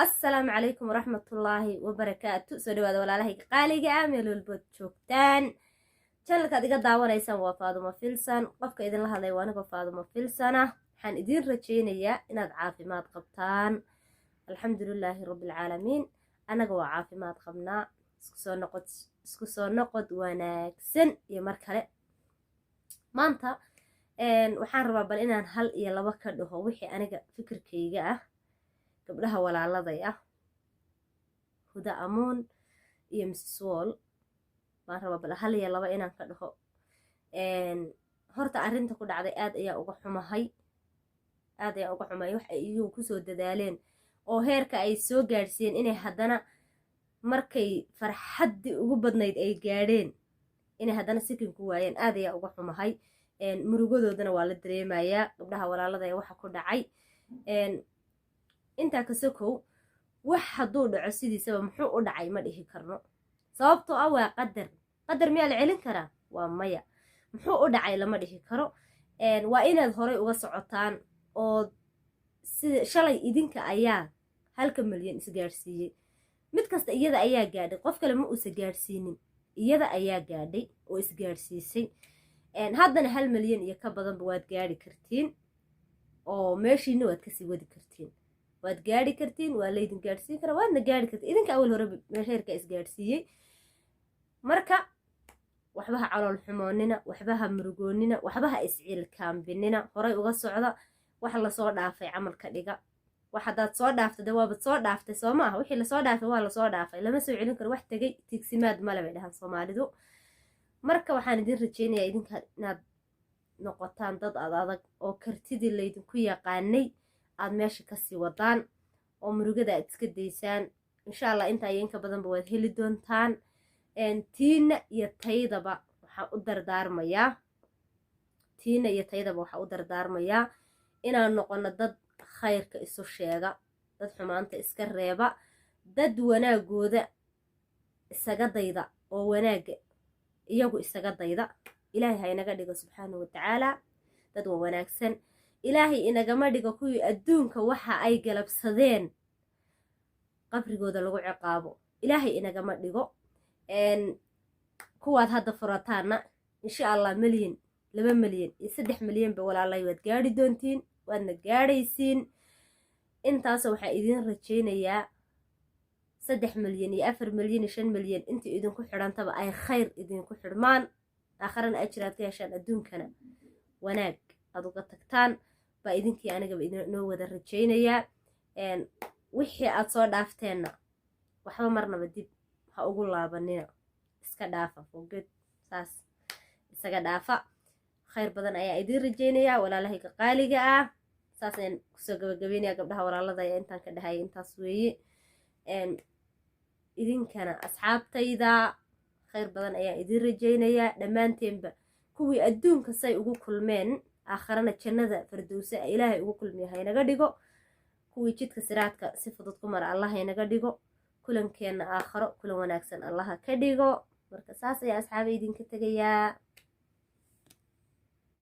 Asalaamu calaykum waraxmatullaahi wabarakaatu. Soo dhawaada, walaalahayga qaaliga ah, meel walbood joogtaan. Channelkaad iga daawanaysaan waa Faadumo Filsan. Qofka idinla hadlay waa aniga, Faadumo Filsana. Waxaan idiin rajaynayaa inaad caafimaad qabtaan. Alxamdulilaahi rabbilcaalamiin, annaga waa caafimaad qabnaa. Isku soo noqod, isku soo noqod wanaagsan iyo mar kale. Maanta waxaan rabaa bal inaan hal iyo laba ka dhaho wixii aniga fikirkayga ah gabdhaha walaaladay ah, Huda Amuun iyo Mrs Wall. Baan rabaa bal hal iyo laba inaan ka dhaho. Horta arrinta ku dhacday aad ayaa uga xumahay, aad ayaa uga xumahay. Wax ay iyagu kusoo dadaaleen oo heerka ay soo gaadhsiiyeen, inay haddana markay farxaddii ugu badnayd ay gaadheen, inay haddana sikin ku waayeen, aad ayaa uga xumahay. Murugadoodana waa la dareemayaa gabdhaha walaalada ee waxa ku dhacay. Intaa kasokow, wax hadduu dhaco sidiisaba muxuu u dhacay ma dhihi karno, sababtoo ah waa qadar. Qadar miyaa la celin karaa? Waa maya. Muxuu u dhacay lama dhihi karo. Waa inaad horay uga socotaan oo sida shalay idinka ayaa halka milyan isgaadhsiiyey. Mid kasta iyada ayaa gaadhay, qof kale ma uusa gaadhsiinin, iyada ayaa gaadhay oo isgaadhsiisay. Haddana 1 milyan iyo ka badanba waad gaadhi kartiin oo meeshiina waad kasii wadi kartiin. Waad gaadhi kartiin, waa laydin gaadhsiin karaa, waadna gaadhi kartiin. Idinka awal hore heerka isgaadhsiiyey. Marka waxba ha calool xumoonina, waxba ha murugoonina, waxba ha isciilkaambinina. Horay uga socda. Wax lasoo dhaafay camal ka dhiga. Wax haddaad soo dhaaftay, de waabad soo dhaaftay, soo ma aha? Wixii lasoo dhaafay waa lasoo dhaafay, lama soo celin karo. Wax tegay tiigsimaad male, bay dhahaan Soomaalidu. Marka waxaan idin rajeynayaa idinka inaad noqotaan dad ad adag oo kartidii laydinku yaqaanay aad meesha kasii wadaan oo murugada aad iska daysaan. Insha Allah intaa iyo inka badanba waad heli doontaan. Tiina iyo taydaba waxaa u dardaarmayaa, tiina iyo taydaba waxaa u dardaarmayaa inaan noqono dad khayrka isu sheega, dad xumaanta iska reeba, dad wanaagooda isaga dayda oo wanaagga iyagu isaga dayda. Ilaahay ha inaga dhigo, subxaanahu watacaala, dad waa wanaagsan. Ilaahay inagama dhigo kuwii adduunka waxa ay galabsadeen qabrigooda lagu ciqaabo. Ilaahay inagama dhigo. Kuwaad hadda furataanna, insha Allah, milyan, 2 milyan iyo 3 milyanba, walaalay, waad gaadhi doontiin, waadna gaadhaysiin. Intaasoo waxaa idiin rajaynayaa 3 milyan iyo 4 milyan iyo 5 milyan intii idinku xidhantaba ay khayr idinku xidhmaan, aakharana ajir aad ka heshaan, adduunkana wanaag aad uga tagtaan baa idinkii anigaba inoo wada rajaynayaa. Wixii aad soo dhaafteenna waxba marnaba dib ha ugu laabanina, iska dhaafa, foged saas isaga dhaafa. Khayr badan ayaa idiin rajaynayaa, walaalahayga qaaliga ah. Saas ayaan kusoo gabagabeynaya. Gabdhaha walaalada ayaa intaan ka dhahaya intaas weeye. Idinkana, asxaabtayda, khayr badan ayaan idiin rajaynayaa dhammaanteenba. Kuwii adduunka say ugu kulmeen aakharana jannada fardowse Ilaahay ugu kulmiya haynaga dhigo. Kuwii jidka siraadka si fudud ku mara Allah haynaga dhigo. Kulankeenna aakharo kulan wanaagsan Allaha ka dhigo. Marka saas ayaa asxaaba idinka tegayaa.